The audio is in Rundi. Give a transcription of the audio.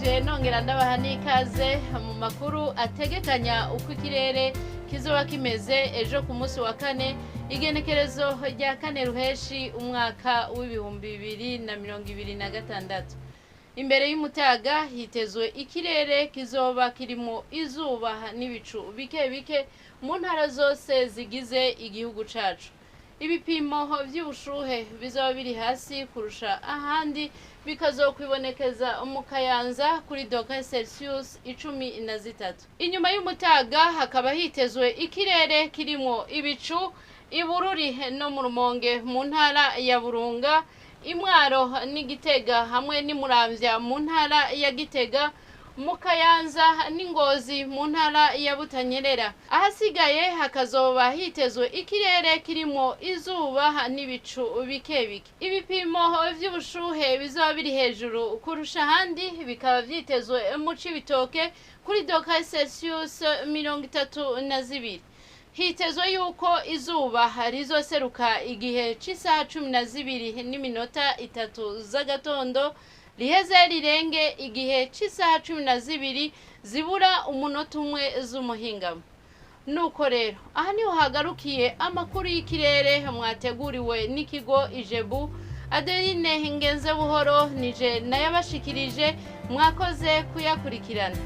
Ndabaramukije, nongera ndabaha n'ikaze mu makuru ategekanya uko ikirere kizoba kimeze ejo ku munsi wa kane, igenekerezo rya 4 ruheshi, umwaka w'2026. Imbere y'umutaga hitezwe ikirere kizoba kirimo izuba n'ibicu bike bike mu ntara zose zigize igihugu cacu. Ibipimo vy'ubushuhe bizoba biri hasi kurusha ahandi bikazokwibonekeza mu Kayanza kuri degré Celsius 13. Inyuma y'umutaga hakaba hitezwe ikirere kirimo ibicu Ibururi no mu Rumonge mu ntara ya Burunga, Imwaro n'Igitega hamwe n'Imuramvya mu ntara ya Gitega, mu Kayanza n'Ingozi mu ntara ya Butanyerera. Ahasigaye hakazoba hitezwe ikirere kirimo izuba n'ibicu bike bike. Ibipimo vy'ubushuhe bizoba biri hejuru kurusha ahandi bikaba vyitezwe mu Cibitoke kuri degré Celsius 32. Hitezwe yuko izuba rizoseruka igihe c'isaha 12:03 z'agatondo, riheze rirenge igihe c'isaha 11:59 z'umuhingamo. Nuko rero aha niho hagarukiye amakuru y'ikirere mwateguriwe n'ikigo Ijebu. Adeline Ngenze Buhoro nije nayabashikirije, mwakoze kuyakurikirana.